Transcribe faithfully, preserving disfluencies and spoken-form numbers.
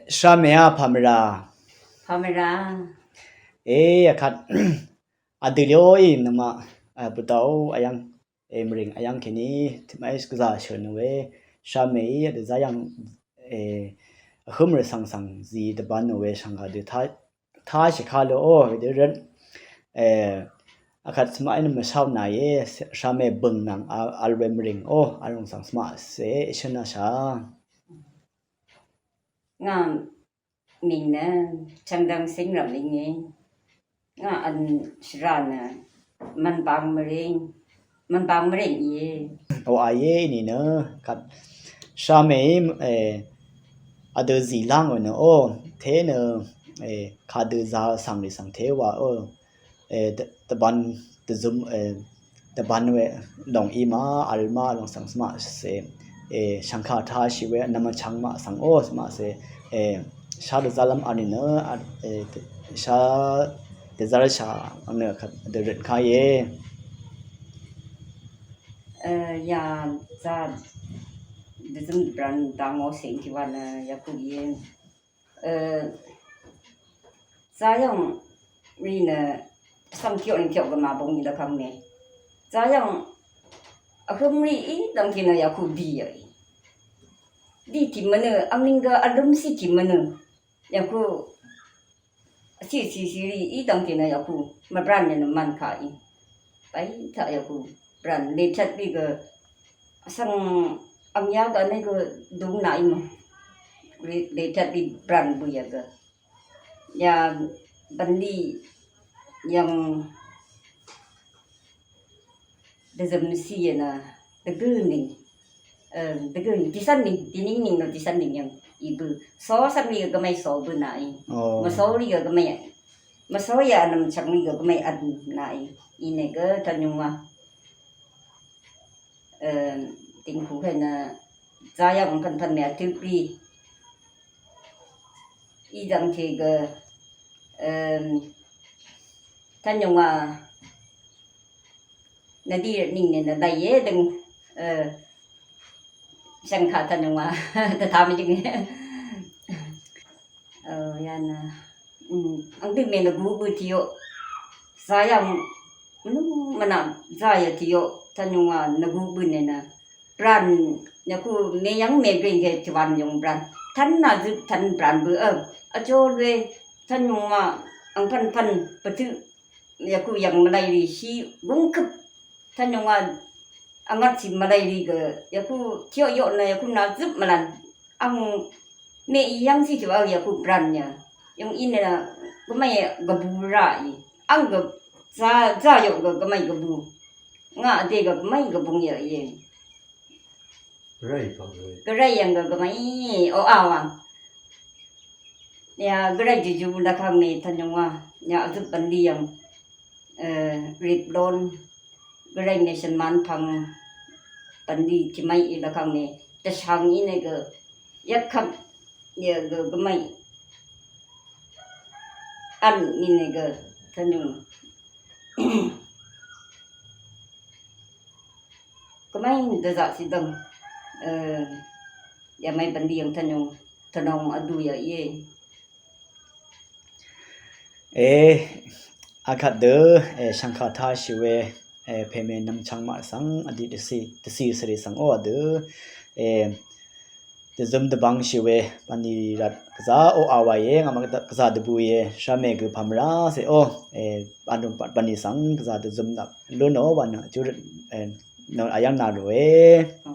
Shvmè á pàmvrà. Pàmvrà. E, akvt. Adø lioí nøngmaq, e, bvdv́ ayv́ng, e, mvrìng ayv́ng kèní, tiqmaqí gvzà shø̀n we, shvmèí adø zá yv́ng, e, vhǿm rvsvng svng zí dvbvn we shvngkà dø tá, tá shì kà lò ó, wedø rvt, e, akvt svmaqí nø mvsháò nàìe, shvmè bø̀ng nvng, a, vl we mvrìng ó, vl rùng svng svmaqcè, èshø̀n nashà. Ngà mìng nø chv̀ngdv̀ng sìngrv̀m lìngì. Ngà vn shvrà nø mvnbang mvrìng. Mvnbang mvrìng íe. Ò, àìe nìnø kvt. Shvmèí, e, adø zì láng ò nø ó. Té nø, e, kadø zá svng rì svng té wa ó. E, dv-, dvbvn dvzøm, e, dvbvn we lòng í ma, vl ma, lòng svng svmaqcè, e, shvngkà tá shì we, nvmvchvng maq svng ó, svmaqcè, e, shá dvzv́rlv́m vl nìnø, a, e, dv-, shá dvzv́rshà, ang nø kvt dvrøt kà íe. E, ya, zá, dvzøm dvbvn dvngò sèng kì wa nø, ya kù íe. E, zayv́ng rì nø vsvng kyoq nìng kyoq gø màbung í dvkvng mè. Zayv́ng vhǿm rì í dv̀ngkì nø yàkú dì yø í. Dì tì mvnø, angning gø vlǿmcì tì mvnø. Yàkú cìcìcì rì í dv̀ngkì nø yàkú mvbràn nø mvn kà í. Bai taq yàkú bràn lèpyvt rì gø vsvng angya gø vnø gø dung nà í mø. Lè, lèpyvt rì bràn bø̀ yà gø. Ya bv̀nlì yv̀ng dvzø̀m mvcì yv̀nà dvgø̀ nìng, e, dvgø̀ nìng, dìcv́n nìng, dìnìng nìng nø dìcv́n nìng yv̀ng ìbø̀. Só cv́n rì gø gvmai só bø̀ nàì. Ò. Mvsó rì gø gvmai, mvsó yà nv̀m chv̀ng rì gø gvmai vdø̀ nàì. Ìnè gø tv̀nyung wa. E, tìngkù hènø zayv́ng pv̀npv̀n mè vtøp rì. Í dv̀ngkì gø, e, tv̀nyung wa. Nvdì nìng nø nvdàìe døng, e, shvngkà tv̀nyung wa. Dvtá mvjøng. Ø, yà nø, mm, angdø mè nvgú bø̀ tìò. Zayv́ng, mvnú mvnà zayv́ng tìò. Tv̀nyung wa nvgú bø̀ nè nø. Brand, yàkú mèyv́ng mègø̀ng kè tìwan yòng brand. Tv́n nà zøp tv́n brand bø̀ ø. Vjò lwe, tv̀nyung wa, angpv̀npv̀n, pvtø, yàkú yv̀ng mvlay rì shì, gúng køp. Tv̀nyung wa, angvt shì mvlay rì gø, yàkú tìò yò nø, yàkú nà zøp mvlan. Ang mè yv́ng shì tìwa yàkú brand yà. Yòng í nø gvmai gvbù rà í. Ang gv za, za yò gø gvmai gvbù. Ngà dè gø gvmai gvbù yà í. Gvray yv̀ng gø gvmai. Ò, a wang. Yà gvray jùjù dvkvng mè tv̀nyung wa. Yà vzøp bv̀nlì yv̀ng. E, rip lon. Gvray mè shvnman pvng bv̀nlì tìmai í dvkvng mè. Dvshang í nø gø. Yvkvp. Yà gø gvmai. Vn í nø gø. Tv̀nyung. Gvmai dvzaq shì dv̀ng. E, yà mai bv̀nlì yv̀ng tv̀nyung. Tv̀nòng vdù yà íe. E, akvt dø, e, shvngkà tá shì we, e, pèmè nvmchvng maq svng, vdì dvcì, dvcì svrì svng ó dø, e, dvzøm dvbvng shì we, bv̀nlì rvt gvza ó a wa íe, ngà mvgvza dvbù íe, shvmè gø pv̀mvrá cè ó, e, bv̀nlì svng gvza dvzøm dvbvng lún ó wa nø, júrøt, e, nø ayv́ng nà ròe.